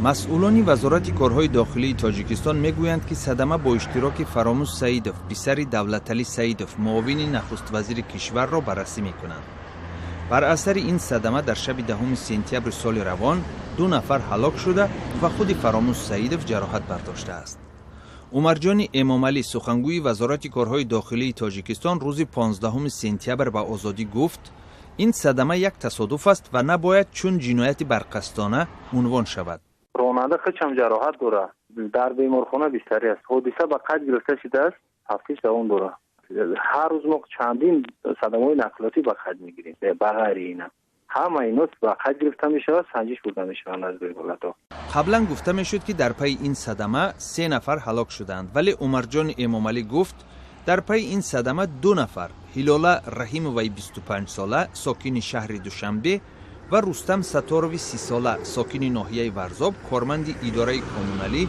Масъулони Вазорати корҳои дохилии Тоҷикистон мегӯянд, ки садама бо иштироки Фаромӯз Саидов, писари Давлаталӣ Саидов, муовини нахуствазири кишварро баррасӣ мекунанд. Бар асари ин садама дар шаби 10 сентябри соли равон ду нафар ҳалок шуда ва худи Фаромӯз Саидов ҷароҳат бардоштааст. Умарҷони Эмомалӣ, сухангӯи Вазорати корҳои дохилии Тоҷикистон, рӯзи 15 сентябр ба Озодӣ гуфт, ин садама як тасодуф аст ва набояд чун ҷинояти барқасдона унвон шавад. Ронанда худшам ҷароҳат дорад, дар беморхона бистарӣ аст. Ҳодиса ба қайд гирифта шудааст, тафтиш давом дорад. Ҳар рӯз мо чандин садамаҳои нақлиётӣ ба қайд мегирем. Ба ғайри ина ҳама ино ба қайд гирифта мешавад, санҷиш бурда мешаванд аз рӯи ҳолатҳо. Қаблан гуфта мешуд, ки дар пайи ин садама се нафар ҳалок шуданд, вале Умарҷони Эмомалӣ гуфт, дар пайи ин садама ду нафар, Ҳилола Раҳимоваи 25сола, сокини шаҳри Душанбе, ва Рустам Саторови 30сола, сокини ноҳияи Варзоб, корманди идораи коммуналӣ,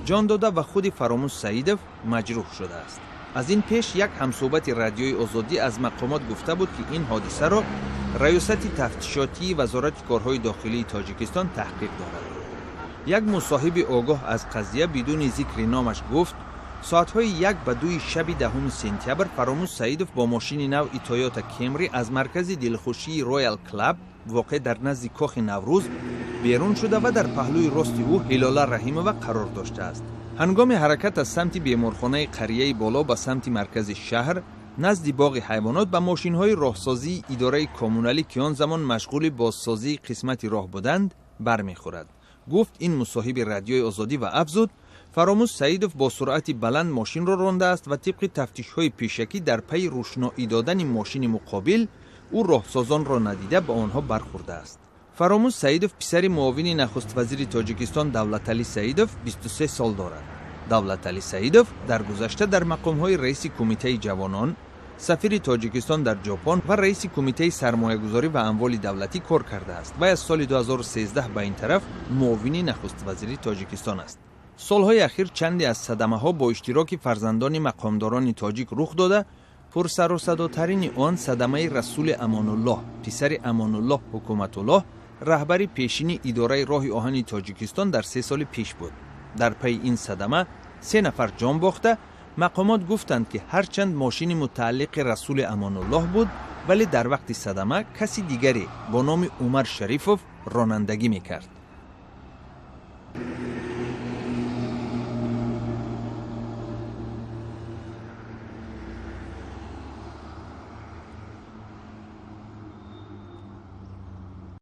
ҷон дода ва худи Фаромӯз Саидов маҷрӯҳ шудааст. Аз ин пеш як ҳамсӯҳбати Радиои Озодӣ аз мақомот гуфта буд, ки ин ҳодисаро Раёсати тафтишотии Вазорати корҳои дохилии Тоҷикистон таҳқиқ дорад. Як мусоҳиби огоҳ аз қазия бидуни зикри номаш гуфт, соатҳои 1 ба 2 шаби 10 сентябр Фаромӯз Саидов бо мошини навъи Тойота Кемри аз маркази дилхушии Роял Клаб, воқеъ дар назди Кохи Наврӯз, берун шуда ва дар паҳлӯи рости ӯ Ҳилола Раҳимова қарор доштааст. Ҳангоми ҳаракат аз самти беморхонаи Қарияи Боло ба самти маркази шаҳр, назди боғи ҳайвонот ба мошинҳои роҳсозии идораи коммуналӣ, ки он замон машғули бозсозии қисмати роҳ буданд, бармехӯрад, гуфт ин мусоҳиби Радиои Озодӣ ва афзуд, Фаромӯз Саидов бо суръати баланд мошинро рондааст ва тибқи тафтишҳои пешакӣ дар пайи рӯшноӣ додани мошини муқобил ӯ роҳсозонро надида ба онҳо бархӯрдааст. Фаромӯз Саидов писари муовини нахуствазири Тоҷикистон Давлаталӣ Саидов 23 сол дорад. Давлаталӣ Саидов дар гузашта дар мақомҳои раиси Кумитаи ҷавонон, сафири Тоҷикистон дар Ҷопон ва раиси Кумитаи сармоягузорӣ ва амволи давлатӣ кор кардааст ва аз соли 2013 ба ин тараф муовини нахуствазири Тоҷикистон аст. Солҳои ахир чанде аз садамаҳо бо иштироки фарзандони мақомдорони тоҷик рух дода, пурсарусадотарини он садамаи Расули Амонуллоҳ, писари Амонуллоҳ Ҳукуматуллоҳ, раҳбари пешини идораи роҳи оҳани Тоҷикистон, дар 3 соли пеш буд. Дар пайи ин садама се нафар ҷон бохта. Мақомот гуфтанд, ки ҳарчанд мошини мутааллиқи Расули Амонуллоҳ буд, вале дар вақти садама каси дигаре бо номи Умар Шарифов ронандагӣ мекард.